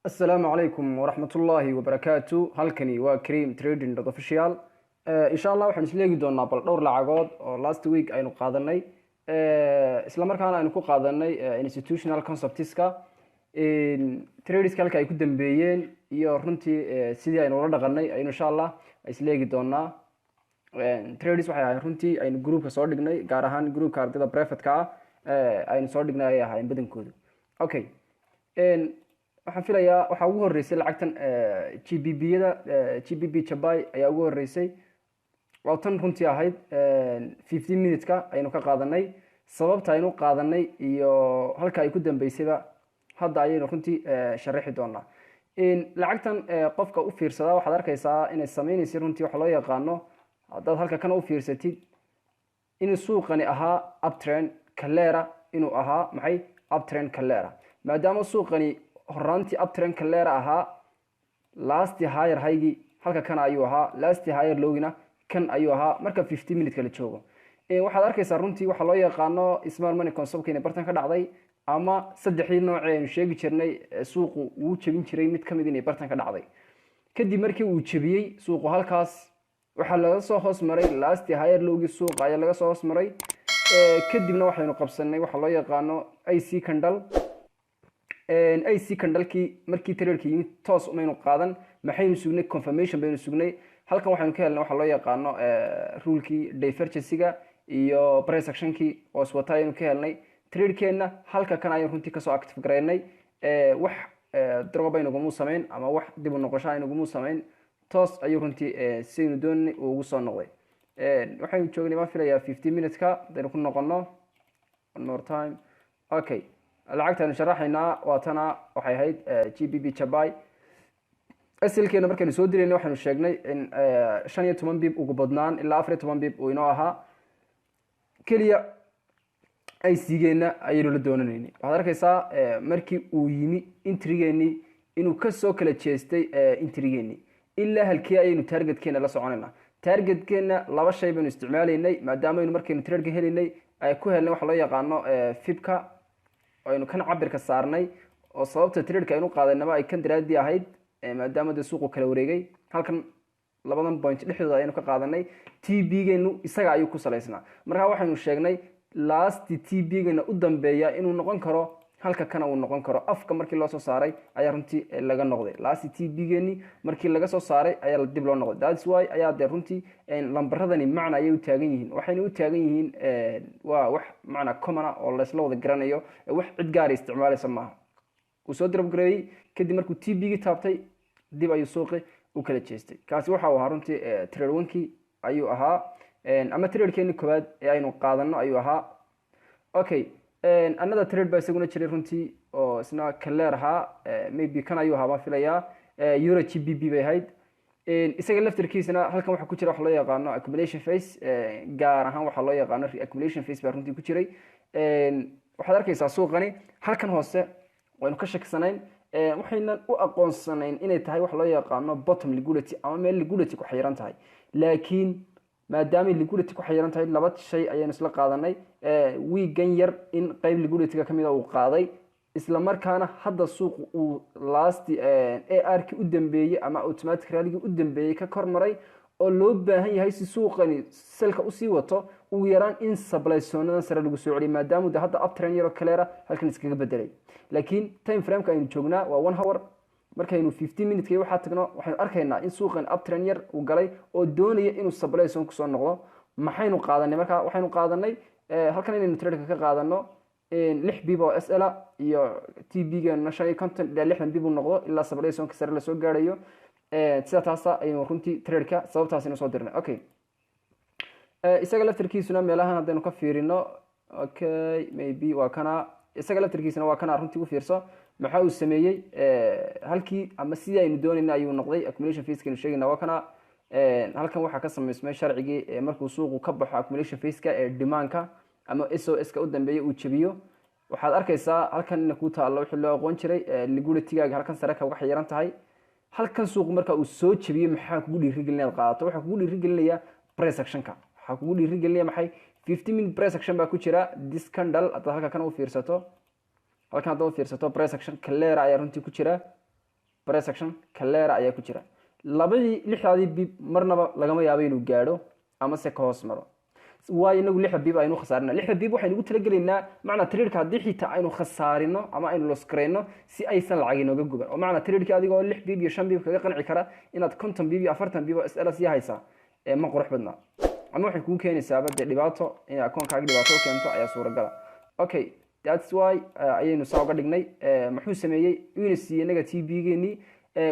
Asalaamu calaykum waraxmatullaahi wabarakaatu. Halkani waa Cream Trading official. Insha Allah waxaan isleegi doonaa bal dhowr lacagood oo last week aynu qaadanay, isla markaana aynu ku qaadanay institutional conceptiska tradeska, halka ay ku dambeeyeen iyo runtii sidii aynu ula dhaqanay aynu insha Allah isleegi doonaa. Trades waxay ahayn runtii aynu groupka soo dhignay, gaar ahaan groupka ardayda privateka ah aynu soo dhignay ayay ahaayeen badankoodu. Okay, waxaan filayaa waxaa ugu horeysay lacagtan GBP yada, GBP JPY ayaa ugu horeysay oo tan runtii ahayd 15 minuteska aynu ka qaadanay. Sababta aynu qaadanay iyo halka ay ku dambeysayba hadda ayaynu runtii sharaxi doonaa. Lacagtan qofka u fiirsadaa waxaad arkaysaa inay sameyneysay runtii waxa loo yaqaano, haddaad halka kana u fiirsatid, inuu suuqani ahaa uptrend clear ah. Inuu ahaa maxay? Uptrend clear ah. Maadaama suuqani horaantii uptrend clear ah ahaa, last higher highgii halka kana ayuu ahaa, last higher lowgina kan ayuu ahaa. Marka 15 minute kala joogo, waxaad arkaysaa runtii waxaa loo yaqaano smart money conceptka inay bartan ka dhacday, ama saddexdii noocee aynu sheegi jirnay suuqu wuu jebin jiray mid kamid inay bartan ka dhacday. Kadib markii uu jebiyey suuqu halkaas, waxaa laga soo hoos maray last higher lowgii suuqa ayaa laga soo hoos maray. Kadibna waxaynu qabsanay waxaa loo yaqaano IC candle. IC candlekii markii tradeka yimid toos umaynu qaadan. Maxaynu sugnay? Confirmation baynu sugnay. Halkan waxaynu ka helnay waxaa loo yaqaano rulekii divergencyga iyo price actionkii oo iswata ayaynu ka helnay. Tradekeenna halka kan ayaynu runtii kasoo active garaynay. Wax drop aynugumu samayn ama wax dib u noqosho aynugumu samayn. Toos ayuu runtii sidaynu doonay uu ugu soo noqday. Waxaynu joognay, baan filayaa, 15 minuteska. Hadaynu ku noqono one more time. Okay, lacagtaanu sharaxaynaa waa tana, waxay ahayd GBP JPY. SLkeena markaynu soo dirayna waxaynu sheegnay in 15 pip ugu badnaan ilaa 14 pip uu inoo ahaa. Keliya ICgeena ayaynu la doonanaynay. Waxaad arkaysaa markii uu yimi entrygeenii inuu kasoo kala jeestay entrygeenii. Ilaa halkee ayaynu targetkeena la soconaynaa? Targetkeena laba shay baynu isticmaalaynay. Maadaama aynu markaynu tradeka helaynay ay ku helnay waxa loo yaqaano fibka, aynu kan cabirka saarnay, oo sababta tradeka aynu qaadanaba ay kan daraadii ahayd, maadaama dee suuqu kala wareegay, halkan labadan point dhexdooda ayaynu ka qaadanay. TP geenu isaga ayuu ku salaysnaa. Marka waxaynu sheegnay last TP geena u dambeeya inuu noqon karo halka kana uu noqon karo. Afka markii loo soo saaray ayaa runtii laga noqday. Last TP geeni markii laga soo saaray ayaa dib loo noqday. That's why ayaa dee runtii lambaradani macna ayay u taagan yihiin. Waxayna u taagan yihiin waa wax macna common ah oo laysla wada garanayo, wax cid gaara isticmaalaysa maaha. Uu soo drop gareeyey. Kadib markuu TP gii taabtay, dib ayuu suuqi u kala jeestay. Kaasi waxa uu ahaa runtii trade onekii ayuu ahaa, ama tradekeeni koowaad ee aynu qaadano ayuu ahaa. Okay, another trade baa isaguna jiray runtii oo isna clear ahaa. Maybe kan ayuu ahaa baan filayaa. Euro GBP bay ahayd. Isaga laftarkiisana halkan waxaa ku jira waxa loo yaqaano accumulation phase, gaar ahaan waxaa loo yaqaano accumulation phase baa runtii ku jiray. Waxaad arkaysaa suuqani halkan hoose waynu ka shakisanayn, waxaynan u aqoonsanayn inay tahay wax loo yaqaano bottom liquidity ama meel liquidity ku xayiran tahay. Laakiin maadaamay liquidity ku xayiran tahay, laba shay ayaynu isla qaadanay: wiigan yar in qeyb liquidityga kamida uu qaaday, isla markaana hadda suuq uu last AR kii u dambeeyey ama automatic rallygii u dambeeyey ka kor maray, oo loo baahan yahay si suuqani sellka usii wato ugu yaraan in supply zoneadan sare lagu soo celiyay, maadaama de hadda uptrend yaroo clear ah halkan iskaga bedelay. Laakiin time frameka aynu joognaa waa one hour. Markaynu 15 minuteka waxaa tagno, waxaynu arkaynaa in suuqan uptrend yar uu galay oo doonaya inuu supply zone kusoo noqdo. Maxaynu qaadanay marka? Waxaynu qaadanay halkan inaynu tradeka ka qaadano 6 pip oo SL iyo TP geena 55 ilaa 60 pip uu noqdo ilaa supply zoneka sare lasoo gaarayo. Sida taasa aynu runtii tradeka sababtaasaynu soo dirnay. Okay, isaga laftarkiisuna meelahan haddaynu ka fiirino. Okay, maybe waa kana. Isaga laftarkiisuna waa kana. Runtii u fiirso maxaa uu sameeyey. Halkii ama sidii aynu doonayna ayuu noqday. Accumulation phaseka aynu sheegayna waa kana. Halkan waxaa ka samaysmay sharcigii markuu suuqu ka baxo accumulation phaseka ee demandka ama SOS ka u dambeeya uu jebiyo. Waxaad arkaysaa halkan ina ku taallo wixii loo aqoon jiray liquidity-gaaga halkan sare ka uga xayiran tahay. Halkan suuqu marka uu soo jebiyo, maxaa kugu dhiirigelinaya inaad qaadato? Waxaa kugu dhiirigelinaya price actionka. Waxaa kugu dhiirigelinaya maxay? 15 minute price action baa ku jira. This candle haddaad halka kan u fiirsato, halkan haddaad u fiirsato, price action clear ayaa runtii ku jira. Price action clear ah ayaa ku jira. Labadii 60-daadii pip marnaba lagama yaabo inuu gaadho ama se ka hoos maro. Waayo inagu 6da pip aynu khasaarina, 6da pip waxaynu ugu talagelaynaa macnaa tradeka haddii xitaa aynu khasaarino ama aynu loss garayno, si aysan lacag inooga guban. Oo macnaa tradeki adigoo 6 pip iyo 5 pip kaga qanci kara inaad 50 pip iyo 40 pip oo SL sii haysaa ee ma qurux badnaa, ama waxay kugu keenaysaaba dee dhibaato, inay akoonkaaga dhibaato u keento ayaa suuragala. Okay, that's why ayaynu saa uga dhignay. Muxuu sameeyey? Uuna siiyey inaga TP-geenii,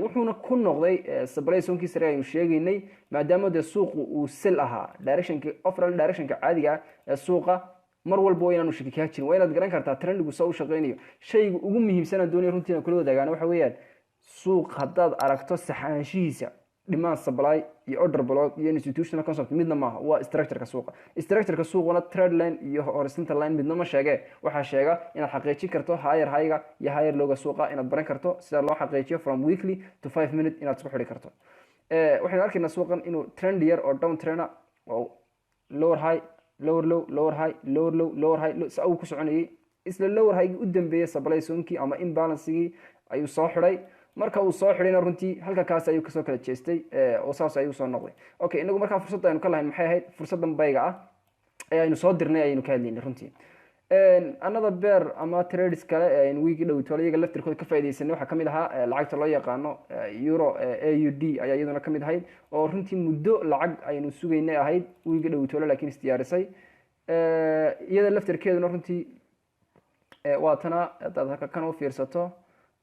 wuxuuna ku noqday supply zonekii sare aynu sheegaynay, maadaama dee suuqu uu sell ahaa. Directionka, overall directionka caadiga ah ee suuqa mar walba waa inaanu shaki kaa jirin, waa inaad garan kartaa trendigu saa u shaqeynayo. Shayga ugu muhiimsan aan doonaya runtii inaan kula wadaagaana waxa weeyaan, suuq haddaad aragto saxaanshihiisa, demand, supply iyo order block iyo institutional concept midna maaha, waa structureka suuqa. Structureka suuquna trend line iyo horizontal line midna ma sheege. Waxaa sheega inaad xaqiijin karto higher highga iyo higher lowga suuqa, inaad baran karto sida loo xaqiijiyo from weekly to 5 minute, inaad isku xidhi karto. Waxaynu arkaynaa suuqan inuu trend yar oo down trend ah oo lower high, lower low, lower high, lower low, lower high sa uu ku soconayay. Isla lower highgii u dambeeyey supply zonekii ama imbalancegii ayuu soo xidhay. Marka uu soo xidhayna runtii halka kaas ayuu kasoo kala jeestay oo saas ayuu soo noqday. Okay, inagu markaa fursadda aynu ka lahayn maxay ahayd? Fursaddan buyga ah ee aynu soo dirnay ayaynu ka hadlaynay runtii. Another pair ama trades kale ee aynu wiigi dhowtoole iyaga laftirkooda ka faaidaysanay waxaa kamid ahaa lacagta loo yaqaano euro AUD ayaa iyaduna kamid ahayd, oo runtii muddo lacag aynu sugaynay ahayd wiigi dhowtoole, laakiin isdiyaarisay iyada laftirkeeduna runtii. Waa tana haddaad halka kan u fiirsato.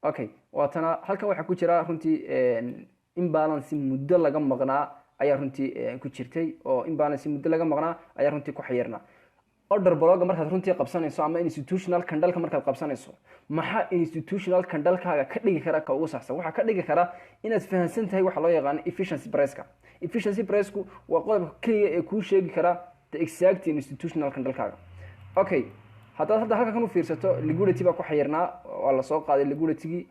Okay, waa tana. Halkan waxaa ku jira runtii imbalance muddo laga maqnaa ayaa runtii ku jirtay, oo imbalance muddo laga maqnaa ayaa runtii ku xayirnaa. Order blocka markaad runtii qabsanayso ama institutional candleka markaad qabsanayso, maxaa institutional candlekaaga ka dhigi kara ka ugu saxsan? Waxaa ka dhigi kara inaad fahamsan tahay waxa loo yaqaano efficiency priceka. Efficiency priceku waa qodobka keliya ee kuu sheegi kara the exact institutional candlekaaga. Okay, haddaad hadda halka kan u fiirsato, liquidity baa ku xayirnaa, waa lasoo qaaday liquidity-gii,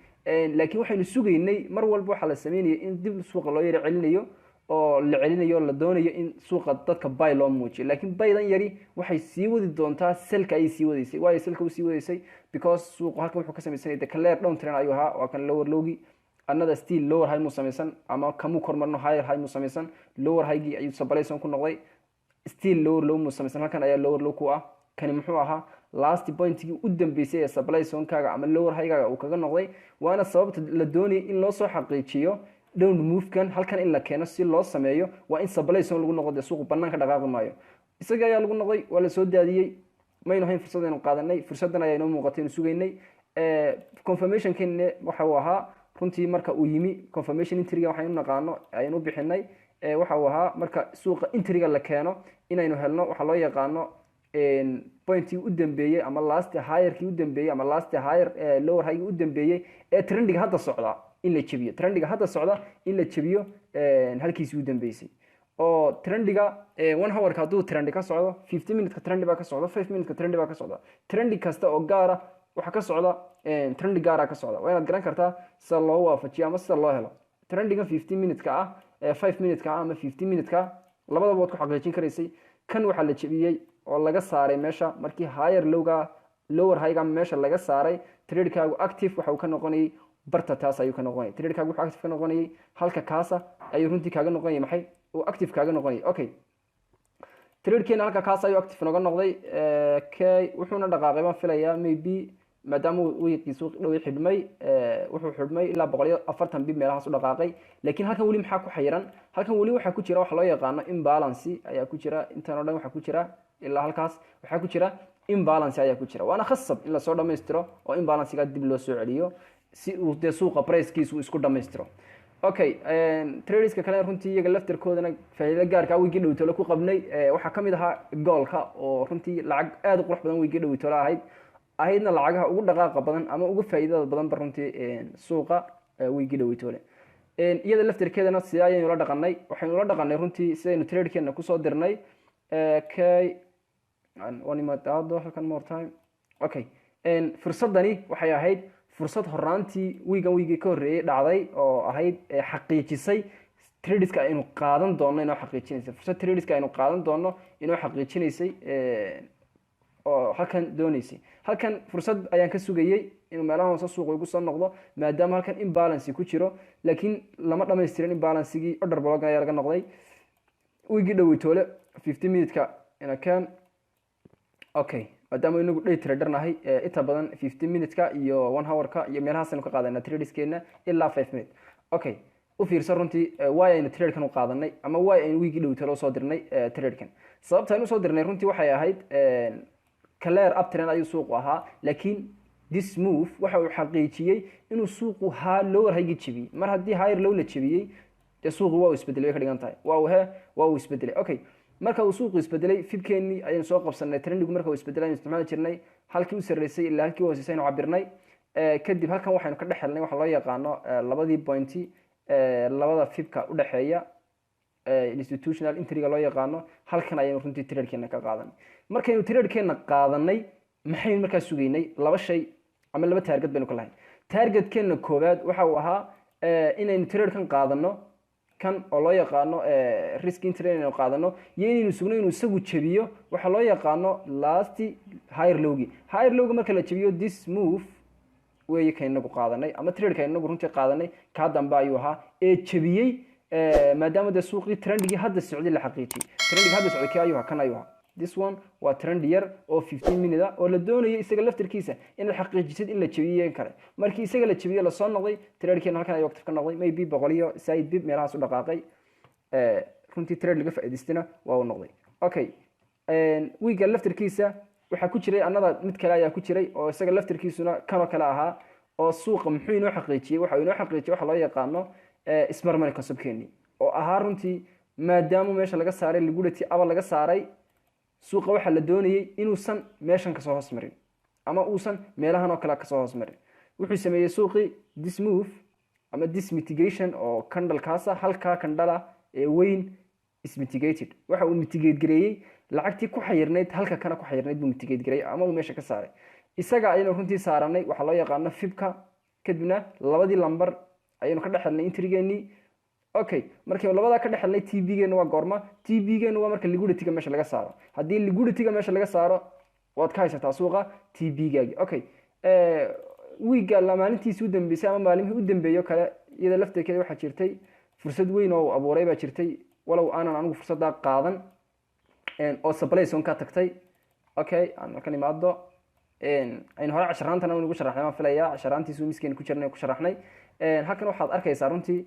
laakiin waxaynu sugaynay mar walba waxaa la sameynaya in dib suuqa loo yaro celinayo oo la celinayo, la doonayo in suuqa dadka buy loo muujiyo. Laakiin buydan yari waxay sii wadi doontaa sellka ayay sii wadaysay. Waayo sellka u sii wadaysay? Because suuqu halkan wuxuu ka samaysanay the clear down trend ayuu ahaa. Waa kan lower lowgi, another still lower high muu samaysan ama kamuu kormarno, higher high muu samaysan. Lower highgii ayuu supply zone ku noqday, still lower low muu samaysan. Halkan ayaa lower low ku ah. Kani muxuu ahaa? Last pointigii u dambeysay ee supply zonekaaga ama lower highgaaga uu kaga noqday. Waana sababta la doonayay in loo soo xaqiijiyo down movekan halkan in la keeno. Si loo sameeyo waa in supply zone lagu noqdo, dee suuqu banaanka dhaqaaqi maayo. Isaga ayaa lagu noqday, waa lasoo daadiyey. Maynu hayn fursad aynu qaadanay, fursaddan ayaa inoo muuqatay, aynu sugaynay. Confirmationkeenne waxa uu ahaa runtii marka uu yimi confirmation entryga waxaynu naqaano aynu bixinay, waxa uu ahaa marka suuqa entryga la keeno inaynu helno waxa loo yaqaano pointii u dambeeyey ama last higherkii u dambeeyey ama last higher lower highgii u dambeeyey ee trendiga hadda socda in la jebiyo, trendiga hadda socda in la jebiyo halkiisii u dambeysay. Oo trendiga 1 hourka hadduu trendi ka socdo, 15 minuteka trendi baa ka socda, 5 minuteka trendi baa ka socda. Trendi kasta oo gaara waxaa ka socda trendi gaara ka socda. Waa inaad garan kartaa sida loo waafajiyo ama sida loo helo trendiga 15 minuteka ah, 5 minuteka ah ama 15 minuteka, labadaba waad ku xaqiijin karaysay. Kan waxaa la jebiyey oo laga saaray meesha markii higher lowga, lower highga meesha laga saaray. Tradekaagu active waxa uu ka noqonayay barta taas ayuu ka noqonayay. Tradekaagu wuxuu active ka noqonayay halka kaasa ayuu runtii kaaga noqonayay. Maxay uu active kaaga noqonayay? Okay, tradekeena halka kaas ayuu active noga noqday. Okay, wuxuuna dhaqaaqay baan filayaa maybe, maadaama wiiqii suuq dhow xidhmay, wuxuu xidhmay ilaa 140 pip meelahaas u dhaqaaqay. Laakiin halkan weli maxaa ku xayiran? Halkan weli waxaa ku jira waxa loo yaqaano imbalance ayaa ku jira. Intan o dhan waxaa ku jira, ilaa halkaas waxaa ku jira imbalance ayaa ku jira. Waana khasab in lasoo dhamaystiro oo imbalancega dib loo soo celiyo si uu dee suuqa pricekiisu isku dhamaystiro. Okay, tradeska kale runtii iyaga laftarkoodana faa'iido gaarka wiigii dhowtole ku qabnay waxaa kamid ahaa goldka, oo runtii lacag aada u qurux badan wiigii dhowtole ahaydna lacagaha ugu dhaqaaqa badan ama ugu faa'iidada badanba runtii suuqa wiigii dhowtole. Iyada laftarkeedana sidee ayaynu la dhaqanay? Waxaynu la dhaqanay runtii sidaynu tradekeena kusoo dirnay. Okay, one halkan more time. Okay, fursadani waxay ahayd fursad horaantii wiigan, wiigii ka horreeyey dhacday, oo ahayd xaqiijisay tradeska aynu qaadan doono inoo xaqiijinaysay, fursad tradeska aynu qaadan doono inoo xaqiijinaysay oo halkan dooneysay. Halkan fursad ayaan ka sugayey Inuu meelaha hoose suuqa igu soo noqdo, maadaama halkan imbalance ku jiro, laakiin lama dhamaystirin imbalancegii. Order block ayaa laga noqday wiigii dhoweytoole. 15 minute-ka inakan. Okay, maadaama inagu day trader nahay, inta badan 15 minute-ka iyo 1 hour-ka iyo meelahaas aynu ka qaadanaa tradeskeena ilaa 5 minute. Okay, u fiirso runtii waay aynu tradekan u qaadanay ama waay aynu wiigii dhoweytoole usoo dirnay tradekan. Sababta aynu usoo dirnay runtii waxay ahayd clear uptrend ayuu suuqu ahaa, laakiin this move waxa uu xaqiijiyey inuu suuqu ha lower high jebiyey. Mar haddii higher low la jebiyey, dee suuqu waa uu isbedelay bay ka dhigan tahay. Waa uu he waa uu isbedelay. Okay, marka uu suuqu isbedelay, fibkeenii ayaynu soo qabsanay. Trendigu marka uu isbedelay aynu isticmaali jirnay, halkii u sarreysay ilaa halkii u hooseysay aynu cabirnay. Kadib halkan waxaynu ka dhex helnay waxa loo yaqaano labadii pointi, labada fibka udhexeeya, institutional entryga loo yaqaano. Halkan ayaynu runtii tradekeena ka qaadanay. Markaynu tradekeena qaadanay, maxaynu markaa sugaynay? Laba shay ama laba target baynu ka lahayn. Targetkeena koowaad waxa uu ahaa inaynu tradekan qaadano, kan oo loo yaqaano risk entry inaynu qaadano, iyo inaynu sugno inuu isagu jebiyo waxa loo yaqaano last higher lowgi. Higher lowga marka la jebiyo, this move weeye ka inagu qaadanay ama tradeka inagu runtii qaadanay. Kaa dambe ayuu ahaa ee jebiyey, maadaama dee suuqii trendigii hadda socday la xaqiijiyey. Trendigii hadda socday kii ayuu ahaa? Kan ayuu ahaa. This one waa trend yar oo 15 minute ah oo la doonayo isaga laftirkiisa inaad xaqiijisid in la jebiyey kale. Markii isaga la jebiye, lasoo noqday, tradekeena halkan ayuu active ka noqday, maybe 100 iyo side pip meelahaas u dhaqaaqay. Runtii trade laga faa'iidaystana waa uu noqday. Okay, wiiga laftirkiisa waxaa ku jiray anada mid kale ayaa ku jiray oo isaga laftirkiisuna kanoo kale ahaa, oo suuqa muxuu inoo xaqiijiyey? Waxa uu inoo xaqiijiyey waxa loo yaqaano smart money conceptkeeni, oo ahaa runtii maadaama meesha laga saaray liquidity aba laga saaray suuqa, waxaa la doonayay inuusan meeshan kasoo hoos marin ama uusan meelahan oo kale kasoo hoos marin. Wuxuu sameeyey suuqii this move ama this mitigation oo candlekaasa, halkaa candlea ee weyn is mitigated. Waxa uu mitigate gareeyey lacagtii ku xayirnayd halka kana ku xayirnayd buu mitigate gareeyey ama uu meesha ka saaray. Isaga ayaynu runtii saaranay waxaa loo yaqaano fibka. Kadibna labadii lambar ayaynu ka dhex helnay entrygeenii. Okay, markaynu labadaa ka dhex helnay, TP-geena waa goorma? TP-geena waa marka liquidityga meesha laga saaro. Haddii liquidityga meesha laga saaro, waad ka haysataa suuqa TP-gaagi. Okay, wiigga la maalintiisii u dambeysay ama maalimihii u dambeeyo kale, iyada lafteekeeda waxaa jirtay fursad weyn oo uu abuuray baa jirtay, walow aanan anigu fursaddaa qaadan, oo supply zone ka tagtay. Okay, aan markan imaado, aynu hore casharaantana nagu sharaxnay baan filayaa, casharaantii suumiskeena ku jirnay ku sharaxnay. Halkan waxaad arkaysaa runtii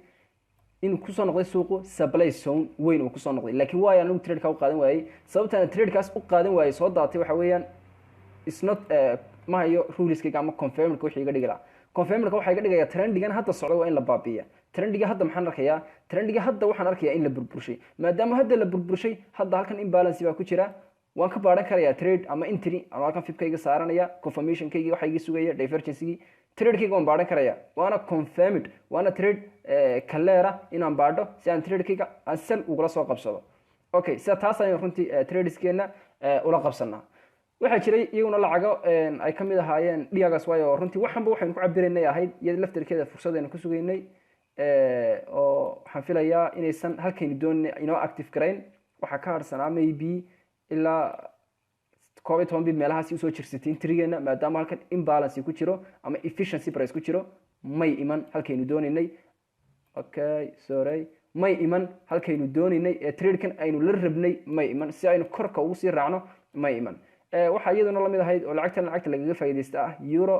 inuu kusoo noqday suuqu supply zone weyn uu kusoo noqday, laakiin waayo anigu tradeka u qaadan waayey? Sababtaan tradekaas u qaadan waayey soo daatay waxa weeyaan is not ma hayo ruleskayga ama confirmka. Wixii iga dhigi lahaa confirmka waxaa iga dhigaya trendigan hadda socda waa in la baabi'iya. Trendiga hadda maxaan arkayaa? Trendiga hadda waxaan arkayaa in la burburshay. Maadaama hadda la burburshay, hadda halkan imbalance baa ku jira, waan ka baadhan karayaa trade ama entry ama halkan fibkayga saaranaya, confirmationkaygi waxa iga sugaya divergencygii. Tradekayga waan baadhan karaya, waana confirmed, waana trade clear ah inaan baadho si aan tradekayga aan sell ugula soo qabsado. Okay, sida taas ayaan runtii tradeskeena ula qabsanaa. Waxaa jiray iyaguna lacago ay ka mid ahaayeen DXY, waayo runtii waxanba waxaynu ku cabiraynay ahayd iyada laftarkeeda fursad aynu ku sugaynay, oo waxaan filayaa inaysan halkaynu doonay inoo active garayn. Waxaa ka harsanaa maybe ilaa 11 pip meelahaasi usoo jirsatay entrygeena, maadaama halkan imbalance ku jiro ama efficiency price ku jiro. May iman halkaynu doonaynay. Okay, sorry, may iman halkaynu doonaynay ee tradekan aynu la rabnay may iman si aynu korka ugu sii raacno, may iman. Waxaa iyaduna lamid ahayd oo lacagtan lacagta lagaga faa'iidaysta ah, euro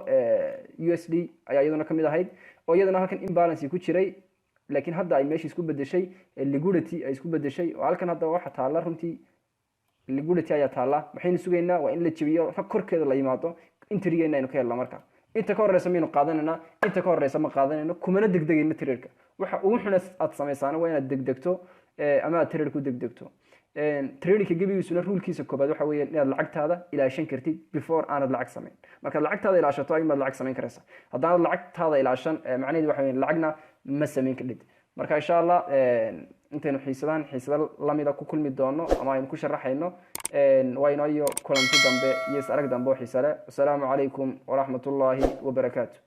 USD ayaa iyaduna kamid ahayd, oo iyaduna halkan imbalance ku jiray, laakiin hadda ay meesha isku bedeshay liquidity ay isku bedeshay, oo halkan hadda waxa taalla runtii liquidity ayaa taalla. Maxaynu sugaynaa? Waa in la jebiyo, korkeeda la yimaado, entrygeena aynu ka helno. Marka inta ka horeysa maynu qaadanayna? Inta ka horeysa ma qaadanayno, kumana degdegayno tradeka. Waxa ugu xuna aad samaysaana waa inaad degdegto ama aad trade ku degdegto. Tradingka gebigiisuna rulekiisa koobaad waxa weeye inaad lacagtaada ilaashan kartid before aanad lacag samayn. Markaad lacagtaada ilaashato ayumaad lacag samayn karaysa. Haddaanad lacagtaada ilaashan, macnaheedu waxa weeye lacagna ma samayn kardhid. Marka insha Allah intaynu xiisadaan xiisado lamida ku kulmi doono ama aynu ku sharaxayno, waa inoo iyo kulanti dambe iyo is arag dambe oo xiise leh. Wasalaamu calaykum waraxmat ullaahi wabarakaatu.